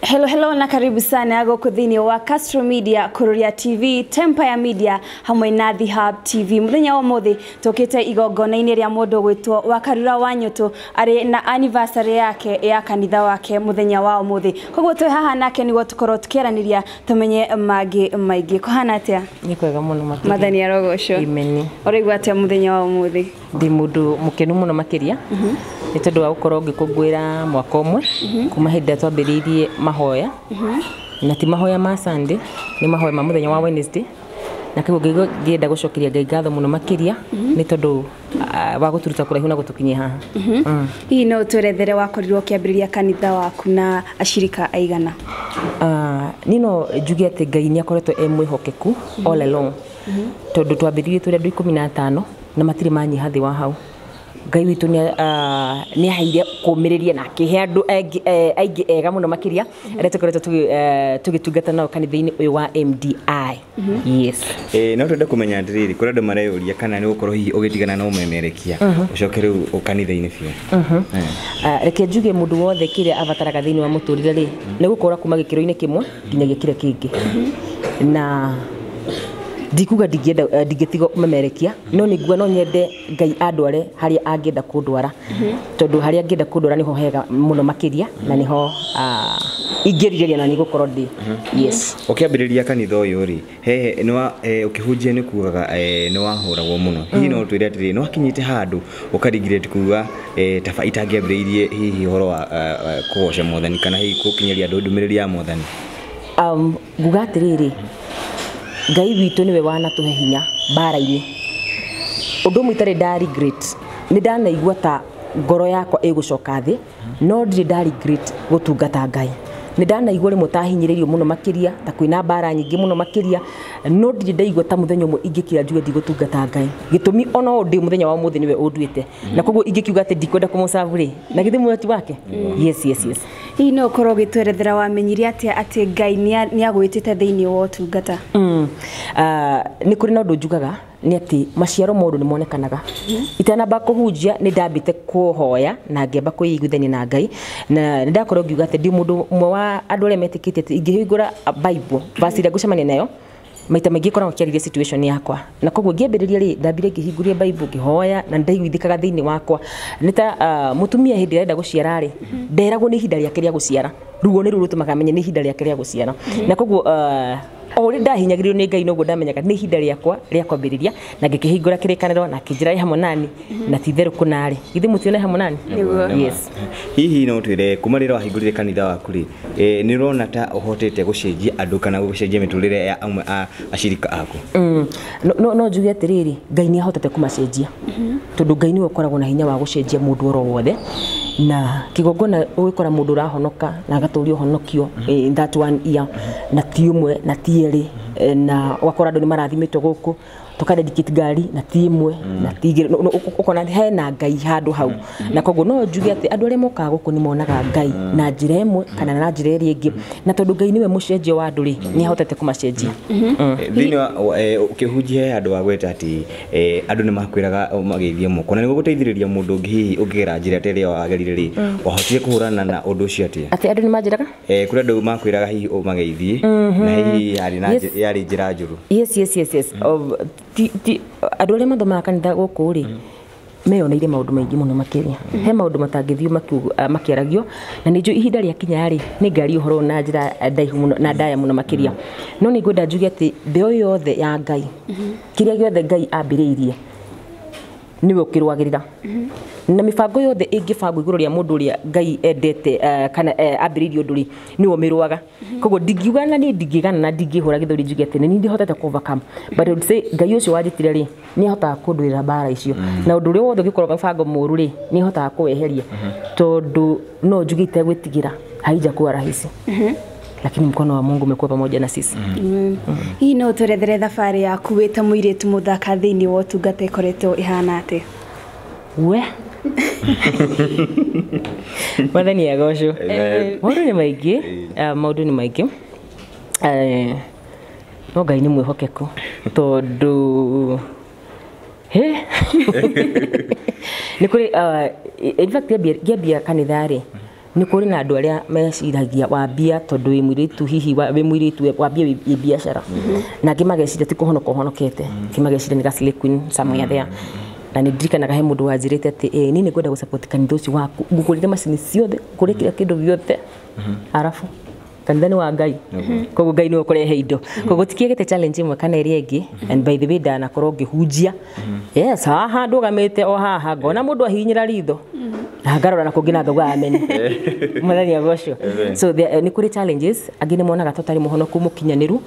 Hello hello na karibu sana gũkũ thĩinĩ wa Castro Media, Kururia TV, Tempire Media hamwe na The Hub TV. Mũthenya wa ũmũthĩ tũkĩte igongona-inĩ rĩa mũndũ gwĩtwo Wakarura wa Nyũtũ arĩ na anniversary yake ya kanitha wake mũthenya wa ũmũthĩ. Koguo twĩ haha nake nĩguo tũkorwo tũkĩaranĩria tũmenye mangĩ maingĩ. Kũhana atĩa? Nĩ kwega mũno makĩria. Mathani arogocwo. Amen. Ũraigua atĩa mũthenya wa ũmũthĩ? Ndĩ mũndũ mũkenu mũno makĩria. Nĩ tondũ wa gũkorwo ngĩkũngũĩra mwaka ũmwe kuma hĩndĩ ĩrĩa twambĩrĩirie mahoya. Na ti mahoya ma Sunday, nĩ mahoya ma mũthenya wa Wednesday. Na koguo ngĩenda gũcokeria Ngai ngatho mũno makĩria nĩ tondũ wa gũtũruta kũraihu na gũtũkinyia haha. Hihi no ũtwerethere wakorirwo ũkĩambĩrĩria kanitha waku na ashirika aigana? Niĩ no njuge atĩ Ngai nĩ akoretwo e mwĩhokeku all along. Tondũ twambĩrĩirie tũrĩ andũ 15 na matirĩ manyiha thĩ wa hau. Ngai witũ nĩ aheire kũmĩrĩria na akĩhe andũ aingĩ ega mũno makĩria arĩa tũkoretwo tũgĩtungata nao kanitha-inĩ ũyũ wa MDI. Yes. No twende kũmenya atĩrĩrĩ, kũrĩ andũ mareyũria kana nĩ gũkorwo hihi ũgĩtigana na ũmemerekia ũcoke rĩu kanitha-inĩ biũ. Reke njuge mũndũ wothe kĩrĩa abataraga thĩinĩ wa mũtũrĩre rĩ nĩ gũkũra kuma gĩkĩro-inĩ kĩmwe nginya gĩkĩro kĩngĩ. Na ndikuga ndingĩenda ndingĩtiga kũmemerekia no nĩ nguga no nyende Ngai andware harĩa angĩenda kũndwara tondũ harĩa angĩenda kũndwara nĩho hega mũno makĩria na nĩho ingĩrirĩria na nĩgũkorwo ndĩ. Yes. Ũkĩambĩrĩria kanitha ũyũ rĩ, he nĩ ũkĩhunjia nĩ kugaga nĩ wahũragwo mũno. Hihi no ũtwĩre atĩrĩrĩ, nĩ wakinyĩte handũ ũkarigirĩte kuga taba itangĩambĩrĩirie hihi ũhoro wa kũgoca Mwathani kana hihi gũkinyĩria andũ ndũmĩrĩri ya Mwathani? Nguga atĩrĩrĩ, Ngai witũ nĩwe wanatũhe hinya mbara-inĩ. Ũndũ ũmwe itarĩ nda regret, nĩ ndanaigua ta ngoro yakwa ĩgũcoka thĩ, no ndirĩ nda regret gũtungata Ngai. Nĩ ndanaigua rĩmwe ta hinyĩrĩirio mũno makĩria, ta kwĩna mbara nyingĩ mũno makĩria, no ndirĩ ndaigua ta mũthenya ũmwe ingĩkira njuge ndigũtungata Ngai. Gĩtũmi ona ũũ ndĩ mũthenya wa ũmũthĩ nĩwe ũnduĩte. Na koguo ingĩkiuga atĩ ndikwenda kũmũcabu rĩ, na githĩ muoyo ti wake? Yes, yes, yes. Hihi no ũkorwo ũgĩtwerethera wamenyire atĩa atĩ Ngai nĩ agwĩtĩte thĩinĩ wa ũtungata? Nĩ kũrĩ na ũndũ njugaga nĩ atĩ maciaro ma ũndũ nĩ monekanaga. Itanamba kũhunjia nĩ ndambĩte kũhoya na ngĩamba kwĩiguithania na Ngai, na nĩ ndakorwo ngiuga atĩ ndĩ mũndũ ũmwe wa andũ arĩa metĩkĩtie atĩ ingĩhingũra Bible verse ĩrĩa ngũcemania nayo maita maingĩ ĩkoragwo ĩkĩarĩria situation yakwa. Na koguo ngĩambĩrĩria rĩ, ndambire ngĩhingũria Bible ngĩhoya na nĩndaiguithĩkaga thĩinĩ wakwa. Nĩ ta mũtumia hĩndĩ ĩrĩa arenda gũciara rĩ, nderagwo nĩ ihinda rĩake rĩa gũciara. Ruo nĩ ruo rũtũmaga amenye nĩ ihinda rĩake rĩa gũciara. Na koguo o ũrĩa ndahinyagĩrĩrio nĩ Ngai noguo ndamenyaga nĩ ihinda rĩakwa rĩa kwambĩrĩria, na ngĩkĩhingũra kĩrĩkanĩro na akĩnjĩra ĩ hamwe nani, na ti itherũ kũna rĩ. Githĩ mũtione hamwe nani? Nĩguo. Yes. Hihi no twĩre kuma rĩrĩa wahingũrire kanitha waku rĩ, nĩ ũrona ta ũhotete gũcenjia andũ kana gũcenjia mĩtũrĩre ya amwe a acirika aku? No njuge atĩrĩrĩ, Ngai nĩ ahotete kũmacenjia. Tondũ Ngai nĩwe ũkoragwo na hinya wa gũcenjia mũndũ oro wothe. Na kĩgongona ũgĩkora mũndũ ũrahonoka na agatũria ũhonokio in that one year, na ti ũmwe na ti erĩ, na ũgakora andũ nĩ marathimĩtwo gũkũ tũka dedicate ngari na ti ĩmwe na ti igĩrĩ, ũkona hena Ngai handũ hau. Na koguo no njuge atĩ andũ arĩa mokaga gũkũ nĩ monaga Ngai na njĩra ĩmwe kana na njĩra ĩrĩa ĩngĩ, na tondũ Ngai nĩwe mũcenjia wa andũ rĩ, nĩ ahotete kũmacenjia. Thĩinĩ wa ũkĩhunjia he handũ wagweta atĩ andũ nĩ makwĩraga mageithie moko, na nĩguo gũteithĩrĩria mũndũ ũngĩ hihi ũngĩgera njĩra ta ĩrĩa wagerire rĩ, wahotire kũhũrana na ũndũ ũcio atĩa? Atĩ andũ nĩ manjĩraga? Kũrĩ andũ makwĩraga hihi ũmageithie na hihi yarĩ na yarĩ njĩra njũru. Yes, yes, yes, yes. Andũ arĩa mathomaga kanitha gũkũ rĩ, meyoneire maũndũ maingĩ mũno makĩria. He maũndũ matangĩthiĩ makĩaragio, na nĩ njũĩ ihinda rĩakinya rĩ, nĩ ngaria ũhoro na njĩra ndaihu mũno na ndaya mũno makĩria. No nĩ ngwenda njuge atĩ mbeũ yothe ya Ngai, kĩrĩa gĩothe Ngai ambĩrĩirie, nĩwe ũkĩrũagĩrĩra. Na mĩbango yothe ĩngĩbangwo igũrũ rĩa mũndũ ũrĩa Ngai endete kana ambĩrĩirie ũndũ rĩ, nĩwe ũmĩrũaga. Koguo ndingiuga na niĩ ndingĩgana na ndingĩhũra gĩthũri njuge atĩ nĩ niĩ ndihotete kũ overcome. But I would say Ngai ũcio wanjĩtire rĩ, nĩ ahotaga kũndũĩra mbara icio. Na ũndũ ũrĩa wothe ũngĩkorwo mũbango mũũru rĩ, nĩ ahotaga kũweheria. Tondũ no njuge itegwĩtigĩra, haijakuwa rahisi. Lakini mkono wa Mungu umekuwa pamoja na sisi. Hihi no ũtwerethere thabarĩ yaku wĩ ta mũirĩtu mũthaka thĩinĩ wa ũtungata ĩkoretwo ĩhana atĩa? We. Mwathani agocwo. Maũndũ nĩ maingĩ, maũndũ nĩ maingĩ. No Ngai nĩ mwĩhokeku tondũ he nĩ kũrĩ in fact ngĩambia kanitha rĩ, Nĩ kũrĩ na andũ arĩa meciragia wambia tondũ wĩ mũirĩtu, hihi wĩ mũirĩtu wambia wĩ biacara, na angĩ mageciria ti kũhonoka ũhonokete, angĩ mageciria nĩ ga slay queen somewhere there. Na nĩ ndirikanaga he mũndũ wanjĩrĩte atĩ niĩ nĩ ngwenda gũsupport kanitha ũcio waku, ngũkũrĩre macini ciothe, ngũrĩre kĩrĩa kĩndũ gĩothe, arabu kanitha nĩ wa Ngai, koguo Ngai nĩwe ũkũrehe indo. Koguo tikĩagĩte challenge ĩmwe kana ĩrĩa ĩngĩ. And by the way, ndanakorwo ngĩhunjia, yes, haha ndũgamĩte o haha ngona mũndũ ahihinyĩra ritho na ngarora na kũngĩ na ngauga amen, Mwathani agocwo. So nĩ kũrĩ challenges, angĩ nĩ monaga tũtarĩ mũhonoku mũkinyanĩru,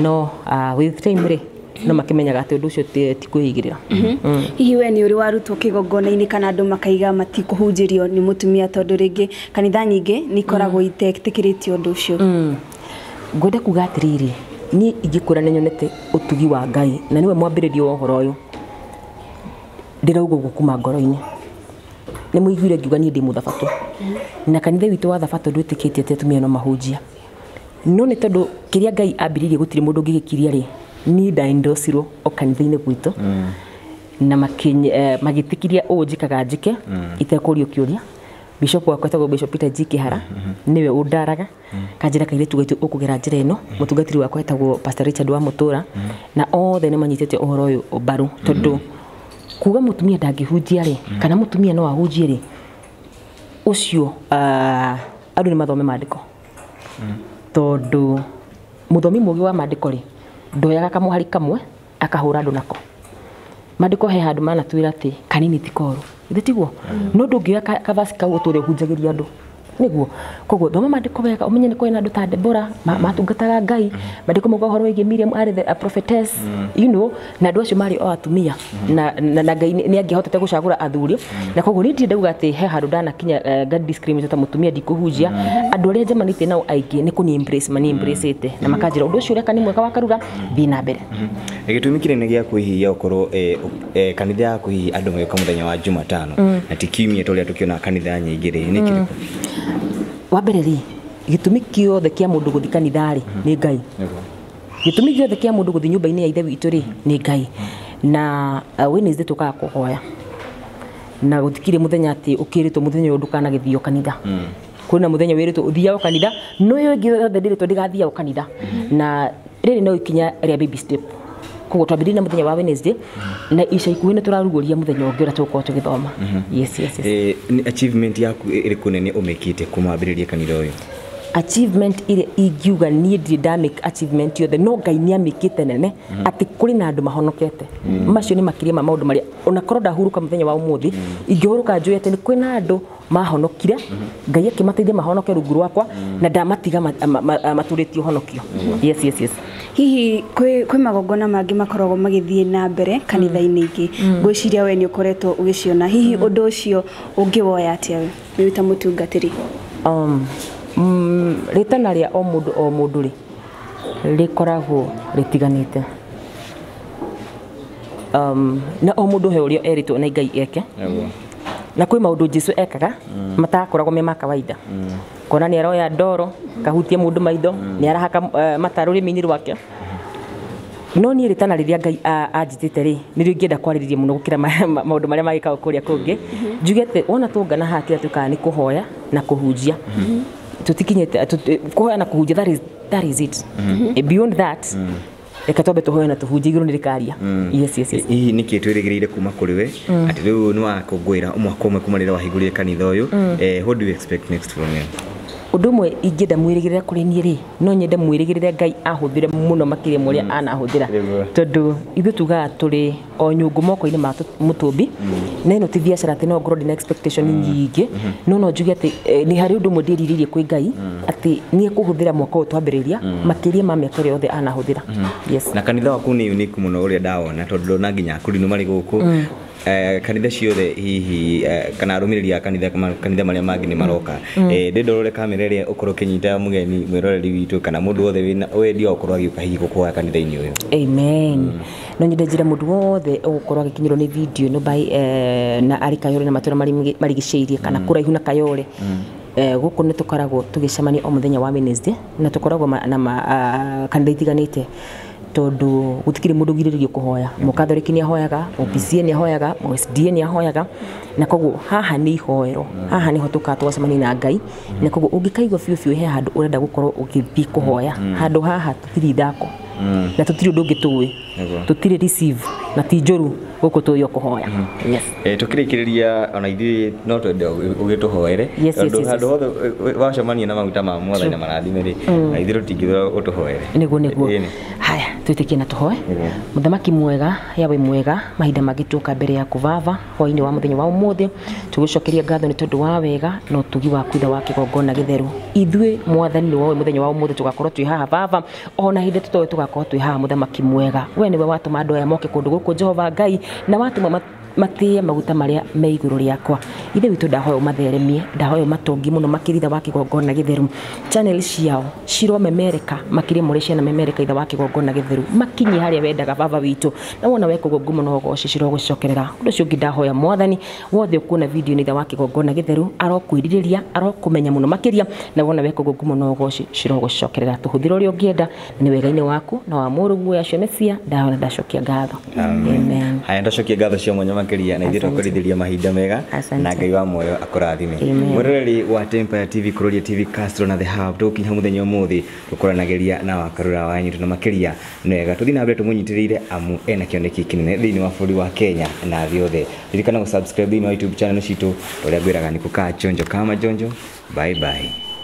no with time rĩ, no makĩmenyaga atĩ ũndũ ũcio ti kwĩigĩrĩra. Hihi we nĩ ũrĩ warutwo kĩgongona-inĩ kana andũ makaiga matikũhunjĩrio nĩ mũtumia, tondũ rĩngĩ kanitha nyingĩ nĩ ikoragwo itetĩkĩrĩtie ũndũ ũcio? Ngwenda kuga atĩrĩrĩ, niĩ ingĩkwĩra nĩ nyonete ũtugi wa Ngai na nĩwe mwambĩrĩrio wa ũhoro ũyũ, ndĩrauga ũguo kuma ngoro-inĩ. Nĩ mũiguire ngiuga niĩ ndĩ mũthabatũ, na kanitha witũ wa thabatũ ndwĩtĩkĩtie atĩ atumia no mahunjia, no nĩ tondũ kĩrĩa Ngai ambĩrĩirie gũtirĩ mũndũ ũngĩgĩkiria rĩ, niĩ ndaendocirwo o kanitha-inĩ gwitũ na magĩtĩkiria ũũ njĩkaga njĩke itekũrio kĩũria. Bishop wakwa etagwo Bishop Peter G Kihara, nĩwe ũndaraga kanjĩra kairĩtu gaitũ ũkũgera njĩra ĩno. Mũtungatĩri wakwa etagwo Pastor Richard wa Mũtũra, na othe nĩ manyitĩte ũhoro ũyũ mbaru, tondũ kuga mũtumia ndangĩhunjia rĩ, kana mũtumia no ahunjie rĩ, ũcio andũ nĩ mathome maandĩko, tondũ mũthomi mũũgĩ wa maandĩko rĩ, ndoyaga kamũhari kamwe akahũra andũ nako. Maandĩko he handũ manatwĩra atĩ kanini ti koru, ithe tiguo? No ndũngĩoya kavasi kau ũtũre ũhunjagĩria andũ nĩguo. Koguo thoma maandĩko wega, ũmenye nĩ kũrĩ na andũ ta Deborah matungataga Ngai. Maandĩko mauga ũhoro wĩgiĩ Miriam arĩ the a prophetess, na andũ acio marĩ o atumia, na Ngai nĩ angĩahotete gũcagũra athuri. Na koguo niĩ ndirĩ ndauga atĩ he handũ ndanakinya nga discriminate ta mũtumia ndikũhunjia. Andũ arĩa njemanĩtie nao aingĩ nĩ kũni embrace, mani embrace na makanjĩra ũndũ ũcio ũreka nĩ mwega wa Karura, thiĩ na mbere. Gĩtũmi kĩnene gĩa kwĩhia ũkorwo kanitha yaku hihi andũ magĩũka mũthenya wa Jumatano na ti kiumia ta ũrĩa tũkĩonaga kanitha nyingĩ rĩ, nĩ kĩrĩkũ? Wa mbere rĩ, gĩtũmi kĩothe kĩa mũndũ gũthiĩ kanitha rĩ, nĩ Ngai. Gĩtũmi gĩothe kĩa mũndũ gũthiĩ nyũmba-inĩ ya ithe witũ rĩ, nĩ Ngai. Na Wednesday tũkaga kũhoya, na gũtikirĩ mũthenya atĩ ũkĩrĩtwo mũthenya ũyũ ndũkanagĩthio kanitha. Kwĩna mũthenya wĩrĩtwo ũthiago kanitha, no ĩyo ĩngĩ yothe ndĩrĩtwo ndĩgathiago kanitha. Na rĩrĩ no ikinya rĩa baby step, koguo twambĩrĩrie na mũthenya wa Wednesday, na ica ikuhĩ nĩ tũrarugũria mũthenya ũngĩ ũrĩa tũgũkorwo tũgĩthoma. Yes. Nĩ achievement yaku ĩrĩkũ nene ũmĩkĩte kuma wambĩrĩrie kanitha ũyũ? Achievement ĩrĩa ingiuga niĩ ndirĩ ndamake achievement yothe, no Ngai nĩ amĩkĩte nene atĩ kũrĩ na andũ mahonokete. Macio nĩ makĩria ma maũndũ marĩa onakorwo ndahurũka mũthenya wa ũmũthĩ, ingĩhurũka njũĩ atĩ nĩ kwĩna andũ mahonokire, Ngai akĩmateithia mahonoke rungu rwakwa, na ndamatiga matũrĩtie ũhonokio. Yes. Hihi kwĩ magongona mangĩ makoragwo magĩthiĩ na mbere kanitha-inĩ ingĩ, ngwĩciria we nĩ ũkoretwo ũgĩciona, hihi ũndũ ũcio ũngĩwoya atĩa we wĩ ta mũtungatĩri? Rĩtana rĩa o mũndũ o mũndũ rĩ, rĩkoragwo rĩtiganĩte, na o mũndũ he ũrĩa erĩtwo nĩ Ngai eke. Na kwĩ maũndũ Jesu ekaga matakoragwo me ma kawaida, kona nĩ aroya ndoro kahutie mũndũ maitho, nĩ arahaka mata rũrĩmĩ-inĩ rwake. No niĩ rĩtana rĩrĩa Ngai anjĩtĩte rĩ, nĩrĩo ingĩenda kwarĩrĩria mũno gũkĩra maũndũ marĩa magĩkagwo kũrĩa kũngĩ. Njuge atĩ wona tũngana haha, kĩrĩa twĩkaga nĩ kũhoya na kũhunjia. Tũtikinyĩte kũhoya na kũhunjia, that is it. Beyond that, reke twambe tũhoye na tũhunjie, igũrũ nĩ rĩkaria. Yes. Hihi nĩkĩ twĩrĩgĩrĩire kuma kũrĩ we, atĩ rĩu nĩ wakũngũĩra mwaka ũmwe kuma rĩrĩa wahingũrire kanitha ũyũ? What do you expect next from you? Ũndũ ũmwe ingĩenda mwĩrĩgĩrĩre kũrĩ niĩ rĩ, no nyende mwĩrĩgĩrĩre Ngai ahũthĩre mũno makĩria ma ũrĩa anahũthĩra, tondũ ithuĩ tugaga tũrĩ o nyũngũ moko-inĩ ma mũtũmbi, na ĩno ti biacara atĩ no ngorwo ndĩna expectation nyingĩ. No njuge atĩ nĩ harĩ ũndũ ũmwe ndĩrirĩirie kwĩ Ngai, atĩ nĩ ekũhũthĩra mwaka ũyũ twambĩrĩria makĩria ma mĩaka ĩrĩa yothe anahũthĩra. Yes. Na kanitha waku nĩ unique mũno ũrĩa ndawona, tondũ ndona nginya akũrinũ marĩ gũkũ. Kanitha ciothe hihi kana arũmĩrĩri a kanitha kanitha marĩa mangĩ nĩ maroka. Ndĩndorore kamera ĩrĩa ũkorwo ũkĩnyita mũgeni mwĩroreri witũ kana mũndũ wothe wĩna wendi wa gũkorwo agĩũka hihi gũkũhoya kanitha-inĩ ũyũ. Amen. No nyende njĩre mũndũ wothe ũgũkorwo agĩkinyĩrwo nĩ video ĩno by na arĩ Kayole na matũra marigicĩirie kana kũraihu na Kayole, gũkũ nĩ tũkoragwo tũgĩcemania o mũthenya wa Wednesday, na tũkoragwo na kanitha itiganĩte. Tondũ gũtikĩrĩ mũndũ ũgirĩrĩirio kũhoya. Mũkatholiki nĩ ahoyaga, mũPCA nĩ ahoyaga, mũSDA nĩ ahoyaga, na koguo haha nĩ ihoero, haha nĩho tũkaga tũgacemania na Ngai. Na koguo ũngĩkaigua biũ biũ he handũ ũrenda gũkorwo ũgĩthiĩ kũhoya, handũ haha tũtirĩ ithako na tũtirĩ ũndũ ũngĩ tũĩ, tũtirĩ receive na ti njũru, gũkũ tũĩ o kũhoya. Yes. Tukĩrĩkĩrĩria, ona ithuĩ no twende ũgĩtũhoere, tondũ handũ hothe wacemania na maguta ma Mwathani na marathime rĩ, na ithuĩ tũtingĩthũra ũtũhoere. Nĩguo. Haya, twĩtĩkie na tũhoe. Mũthamaki mwega, Yawe mwega, mahinda mangĩ tuoka mbere yaku Baba hwainĩ wa mũthenya wa ũmũthĩ, tũgũcokeria ngatho nĩ tondũ wa wega na ũtugi waku Ithe wa kĩgongona gĩtheru. Ithuĩ Mwathani nĩ woĩ mũthenya wa ũmũthĩ tũgakorwo twĩ haha Baba, ona hĩndĩ tũtoĩ tũgakorwo twĩ haha. Mũthamaki mwega, we nĩwe watũma andũ aya moke kũndũ gũkũ Jehova Ngai, na watũma matĩe maguta marĩa me igũrũ rĩakwa. Ithe witũ, ndahoya ũmatheremie, ndahoya ũmatongie mũno makĩria, Ithe wa kĩgongona gĩtheru. Channel ciao ciromemereka makĩria mũrĩa ciana memereka, Ithe wa kĩgongona gĩtheru, makinyie harĩa wendaga Baba witũ, na wona weka ũguo ngumo no ũgoci cirogũcokerera. Ũndũ ũcio ũngĩ ndahoya Mwathani wothe ũkuona video nĩ Ithe wa kĩgongona gĩtheru arokwĩrirĩria, arokũmenya mũno makĩria, na wona weka ũguo ngumo no ũgoci cirogũcokerera. Tũhũthĩre ũrĩa ũngĩenda, na nĩ wega-inĩ waku na wa mũrũguo Yahshua Mesia ndahoya na ndacokia ngatho. Amen. Haya, ndacokia ngatho cia mwanya makĩria, na ithuĩ twakũrithĩria mahinda mega na Ngai wa muoyo akũrathime. Mwĩroreri wa Empire TV, Kururia TV, Castro na The Hub, tũgũkinya mũthenya ũmũthĩ tũkũranagĩria na Wakarura wa Nyuto, na makĩria nĩ wega tũthiĩ na mbere tũmũnyitĩrĩire, amu ena kĩoneki kĩnene thĩinĩ wa bũrũri wa Kenya na thĩ yothe. Ririkana gũ subscribe thĩinĩ wa YouTube channel citũ, ũrĩa ngwĩraga nĩ kũkaa chonjo kama jonjo. Bye bye.